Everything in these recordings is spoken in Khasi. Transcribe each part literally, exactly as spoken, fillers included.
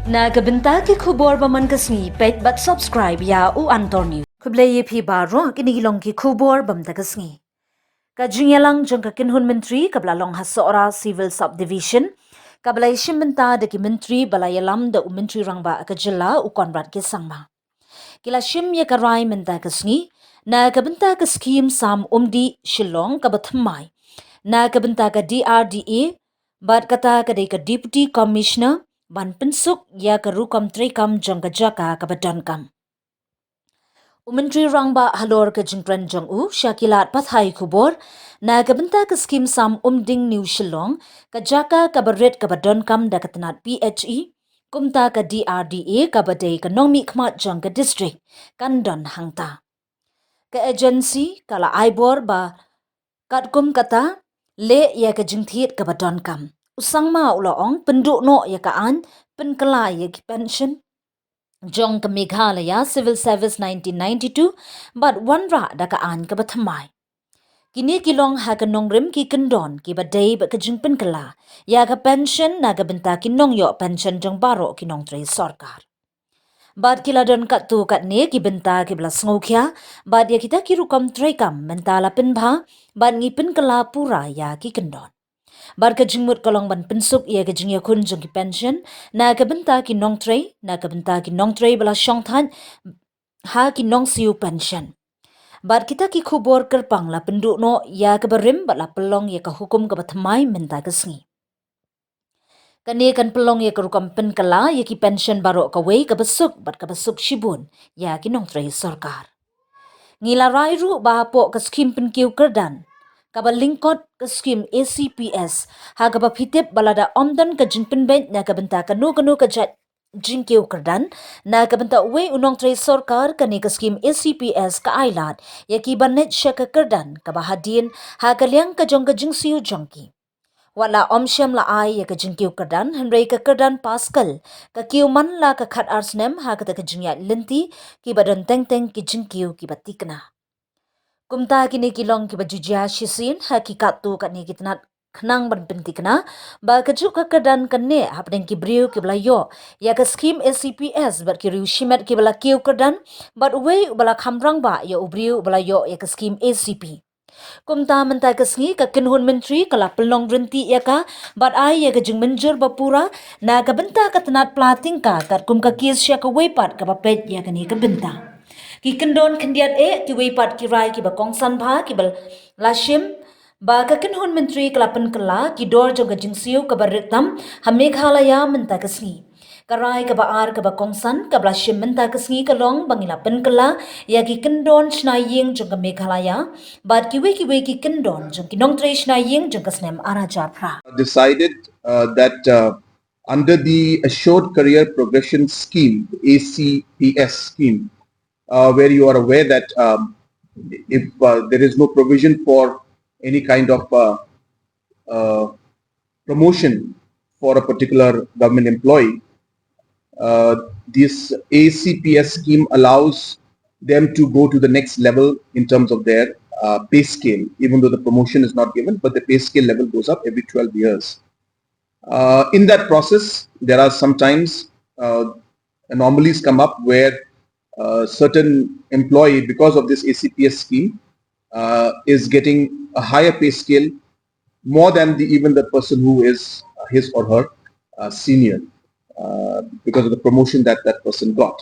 Na ka bynta ki khubor ba man ka sngi, peit bad subscribe ïa U Antor News. Khublei ïa phi baroh, kine ki long ki khubor ba man ka sngi. Ka jingïalang jong ka kynhun myntri kaba la long ha Sohra Civil Subdivision, kaba la ïashim bynta da ki myntri ba la ïalam da u Myntri Rangbah ka jylla u Conrad K Sangma. Ki la shim ïa ka rai mynta ka sngi na ka bynta ka skhim sam umdih Shillong kaba thymmai na ka bynta ka D R D A, bad kata ka dei ka Deputy Commissioner ban pynsuk ïa ka rukom treikam jong ka jaka kaba donkam. U Myntri Rangbah halor ka jingkren jong u sha ki lad pathai khubor na ka bynta ka skhim sam umdih New Shillong, ka jaka kaba rit kaba donkam da ka tnat P H E, kumta ka D R D A kaba dei ka nongmihkhmat jong ka district kan don hangta. Ka agency ka la ai bor ba katkum kata, leh ïa ka jingthied kaba donkam. U Sangma u la ong, pynduh noh ïa ka aiñ pynkylla ïa ki pension jong ka Meghalaya Civil Service nineteen ninety-two, bad wanrah da ka aiñ kaba thymmai. Kine ki long ha ka nongrim ki kyndon kiba dei bad ka jingpynkylla ïa ka pension na ka bynta ki nongïoh pension jong baroh ki nongtrei sorkar. Bad ki la don katto katne ki bynta kiba la sngewkhia, bad ïa kita ki rukom treikam mynta la pynbha, bad ngi pynkylla pura ïa ki kyndon. Bad ka jingmut ka long ban pynsuk ïa ka jingïakhun jong ki pension na ka bynta ki nongtrei, na ka bynta ki nongtrei ba la shongthait ha ki nongsiew pension. Bad kita ki khubor kyrpang la pynduh noh ïa kaba rim bad la pynlong ïa ka hukum kaba thymmai mynta ka sngi. Kane kan pynlong ïa ka rukom pynkylla ïa ki pension baroh kawei kaba suk bad kaba suk shibun ïa ki nongtrei sorkar. Ngi la rai ruh ba hapoh ka skhim pynkiew kyrdan kaba lyngkot ka skhim A C P S, ha kaba phi tip ba lada ym don ka jingpynbeit na ka bynta kano kano ka jait jingkiew kyrdan na ka bynta uwei u nongtrei sorkar, kane ka skhim A C P S ka ai lad ïa ki ban leit sha ka kyrdan kaba hadien ha ka liang ka jong ka jingsiew jong ki. Wat la ym shym la ai ïa ka jingkiew kyrdan, hynrei ka kyrdan pass kyrdan ka kiew man la ka khatar snem ha kata ka jingïaid lynti kiba don teng teng ki jingkiew kiba tikna. Kumta kine ki long kiba ju jia shisien ha ki katto katne ki tnat khnang ban pyntikna ba kajuh ka kyrdan kan neh hapdeng ki briew kiba la ïoh ïa ka skhim A C P S bad ki riew shimet kiba la kiew kyrdan bad uwei uba la kham rangbah ïa u briew uba la ïoh ïa ka skhim A C P. Kumta mynta ka sngi ka kynhun myntri ka la pynlong rynti ïa ka bad ai ïa ka jingmynjur ba pura na ka bynta ka tnat pla tyngka katkum ka case sha kawei pat kaba peit ïa kane ka bynta. Ki kyndon khyndiat eh, kiwei pat ki rai kiba kongsan bha kiba la shim ba ka kynhun myntri ka la pynkylla, ki dor jong ka jingsiew kaba rit tam ha Meghalaya mynta ka sngi. Ka rai kaba ar kaba kongsan kaba la shim mynta ka sngi ka long ba ngi la pynkylla ïa ki kyndon shna ïing jong ka Meghalaya bad kiwei kiwei ki kyndon jong ki nongtrei shna ïing jong ka snem ar hajar phra. Decided uh, that uh, under the Assured Career Progression Scheme, the A C P S scheme, uh, where you are aware that um, if uh, there is no provision for any kind of uh, uh, promotion for a particular government employee, uh, this A C P S scheme allows them to go to the next level in terms of their uh, pay scale, even though the promotion is not given, but the pay scale level goes up every twelve years. Uh, in that process, there are sometimes uh, anomalies come up where uh, certain employee, because of this A C P S scheme, uh, is getting a higher pay scale more than the, even the person who is his or her uh, senior uh, because of the promotion that that person got.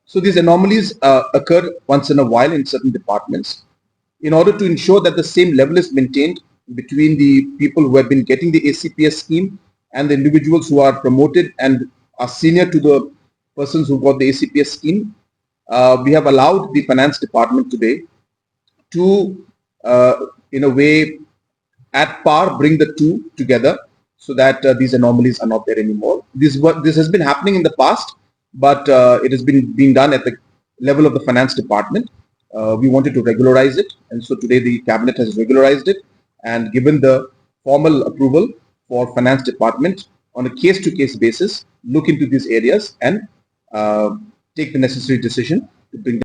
So these anomalies uh, occur once in a while in certain departments. In order to ensure that the same level is maintained between the people who have been getting the A C P S scheme and the individuals who are promoted and are senior to the persons who got the A C P S scheme, uh, we have allowed the finance department today to, uh, in a way, at par, bring the two together so that uh, these anomalies are not there anymore. This, what, this has been happening in the past, but uh, it has been being done at the level of the finance department. Uh, we wanted to regularize it, and so today the cabinet has regularized it and given the formal approval for finance department on a case-to-case basis, look into these areas and uh, take the necessary decision to bring